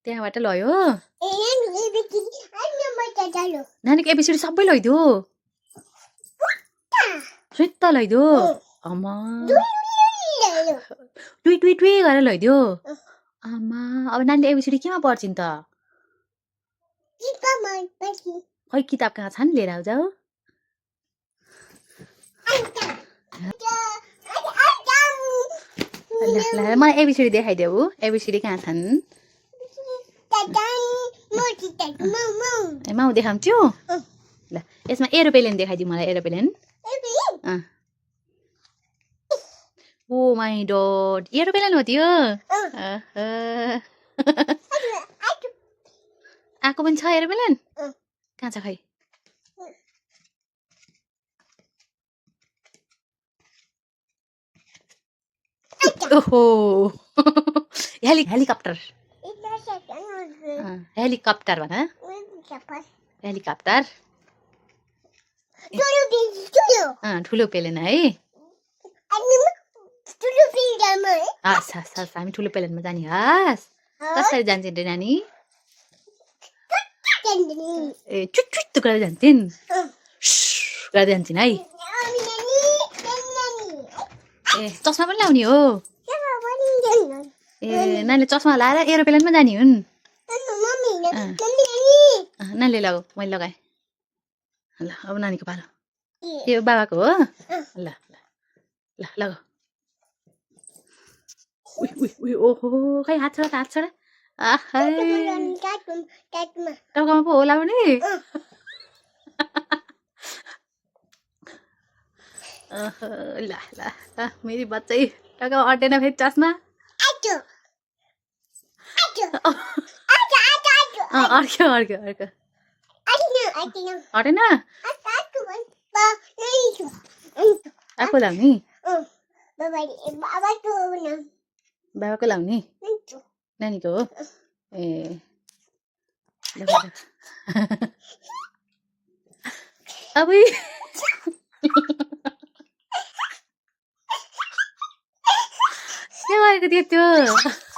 त्यहाँबाट लयो नानीको एबिसिडी सबै लैदियो सुत्ता लैदियो आमा टुई टुई टुई गरेर लैदियो आमा अब नानीले एबिसिडी केमा पढ्छिन् त खै किताब कहाँ छन् लिएर आऊ जाऊ ल मलाई एबिसिडी देखाइदेऊ एबिसिडी कहाँ छन् माउ देखाउँछु ल यसमा एरोप्लेन देखाइदिऊ मलाई aeroplane oh my god aeroplane हो त्यो आएको पनि छ एरोप्लेन कहाँ छ खै ओहो हेलिकप्टर हेलिकप्टर भन हेलिकप्टर ठुलो प्लेन है हस् हस् हस् हामी ठुलो प्लेनमा जाने हस् कसरी जान्छ रे नानी ए चुट गरेर जान्छन् गरेर जान्छन् है ए चस्मा पनि लाउने हो ए नानीले चस्मा लाएर एरोप्लेनमा जाने हुन् नानीले लगाऊ मैले लगाएँ ल अब नानीको पालो यो बाबाको हो ल ल ल लगाऊ ओहो खै हात छोडा टाउकामा पो हो लाउने ल ल ल मेरी बच्चै टाउकामा अटेन फेरि चस्मा अर्क्यो अटेन आएको लाउने बाबाको लाउने नानीको हो ए अब के भएको थियो त्यो